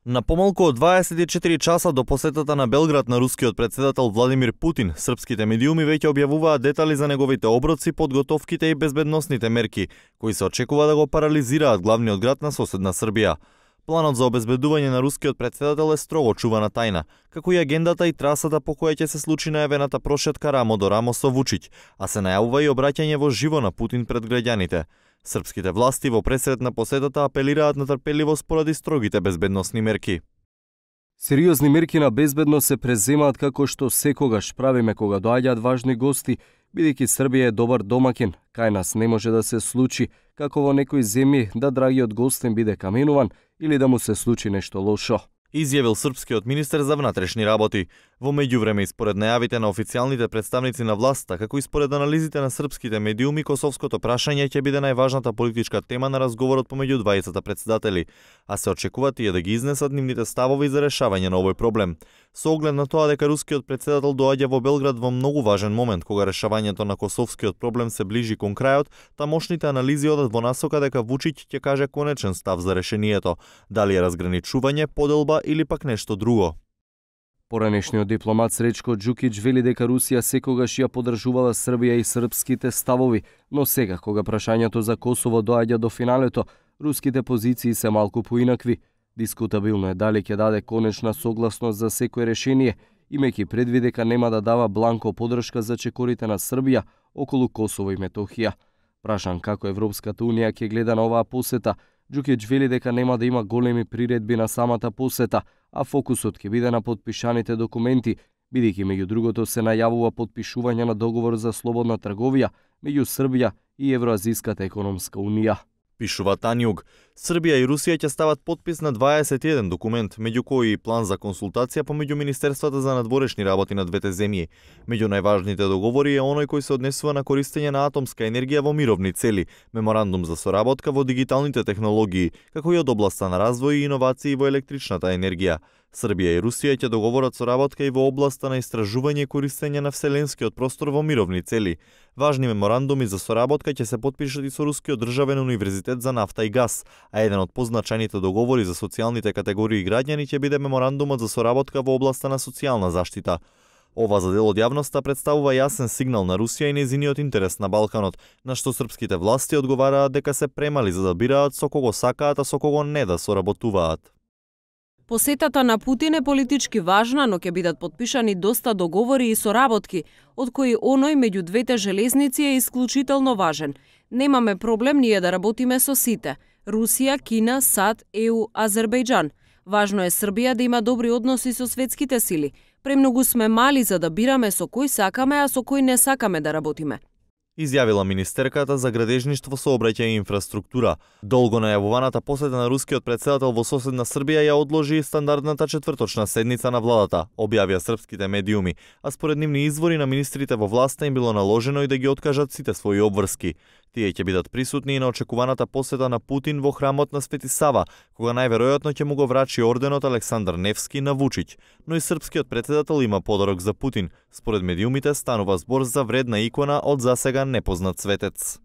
На помалку од 24 часа до посетата на Белград на рускиот претседател Владимир Путин, српските медиуми веќе објавуваат детали за неговите оброци, подготовките и безбедносните мерки, кои се очекува да го парализираат главниот град на соседна Србија. Планот за обезбедување на рускиот претседател е строго чувана тајна, како и агендата и трасата по која ќе се случи најавената прошетка рамо до рамо со Вучиќ, а се најавува и обраќање во живо на Путин пред граѓаните. Српските власти во пресред на посетата апелираат на трпеливост поради строгите безбедносни мерки. Сериозни мерки на безбедност се преземаат како што секогаш правиме кога доаѓаат важни гости, бидејќи Србија е добар домакин, кај нас не може да се случи, како во некои земји, да драгиот гостин биде каменуван или да му се случи нешто лошо, изјавил српскиот министер за внатрешни работи. Во меѓувреме и според најавите на официјалните представници на власта, како и според анализите на српските медиуми, косовското прашање ќе биде најважната политичка тема на разговорот помеѓу двајцата претседатели, а се очекува тие да ги изнесат нивните ставови за решавање на овој проблем. Со оглед на тоа дека рускиот претседател доаѓа во Белград во многу важен момент кога решавањето на косовскиот проблем се ближи кон крајот, тамошните анализи одат во насока дека Вучиќ ќе каже конечен став за решението, дали е разграничување, поделба или пак нешто друго. Поранешниот дипломат Среќко Џукиќ вели дека Русија секогаш ја поддржувала Србија и српските ставови, но сега кога прашањето за Косово доаѓа до финалето, руските позиции се малку поинакви. Дискутабилно е дали ќе даде конечна согласност за секое решение, имејќи предвид дека нема да дава бланко поддршка за чекорите на Србија околу Косово и Метохија. Прашан како Европската унија ќе гледа на оваа посета, Џукиќ вели дека нема да има големи приредби на самата посета, а фокусот ќе биде на потпишаните документи, бидејќи меѓу другото се најавува потпишување на договор за слободна трговија меѓу Србија и Евроазиската економска унија. Пишува Танјуг. Србија и Русија ќе стават подпис на 21 документ, меѓу кои и план за консултација помеѓу Министерствата за надворешни работи на двете земји. Меѓу најважните договори е оној кој се однесува на користење на атомска енергија во мировни цели, меморандум за соработка во дигиталните технологии, како и од областа на развој и иновации во електричната енергија. Србија и Русија ќе договорат соработка и во областа на истражување и користење на вселенскиот простор во мировни цели. Важни меморандуми за соработка ќе се потпишат и со Рускиот државен универзитет за нафта и газ, а еден од позначајните договори за социјалните категории граѓани ќе биде меморандумот за соработка во областа на социјална заштита. Ова за дел од јавноста представува јасен сигнал на Русија и нејзиниот интерес на Балканот, на што српските власти одговараат дека се премали за да бираат со кого сакаат, а со кого не да соработуваат. Посетата на Путин е политички важна, но ќе бидат потпишани доста договори и соработки, од кои оној меѓу двете железници е исклучително важен. Немаме проблем ние да работиме со сите – Русија, Кина, САД, ЕУ, Азербејџан. Важно е Србија да има добри односи со светските сили. Премногу сме мали за да бираме со кој сакаме, а со кој не сакаме да работиме, изјавила министерката за градежништво, сообраќај и инфраструктура. Долго најавуваната посета на рускиот претседател во соседна Србија ја одложи и стандардната четврточна седница на владата, објавија српските медиуми, а според нивни извори на министрите во власта им било наложено и да ги откажат сите своји обврски. Тие ќе бидат присутни и на очекуваната посета на Путин во храмот на Свети Сава, кога најверојатно ќе му го врачи орденот Александар Невски на Вучиќ, но и српскиот претседател има подарок за Путин. Според медиумите станува збор за вредна икона од засега непознат светец.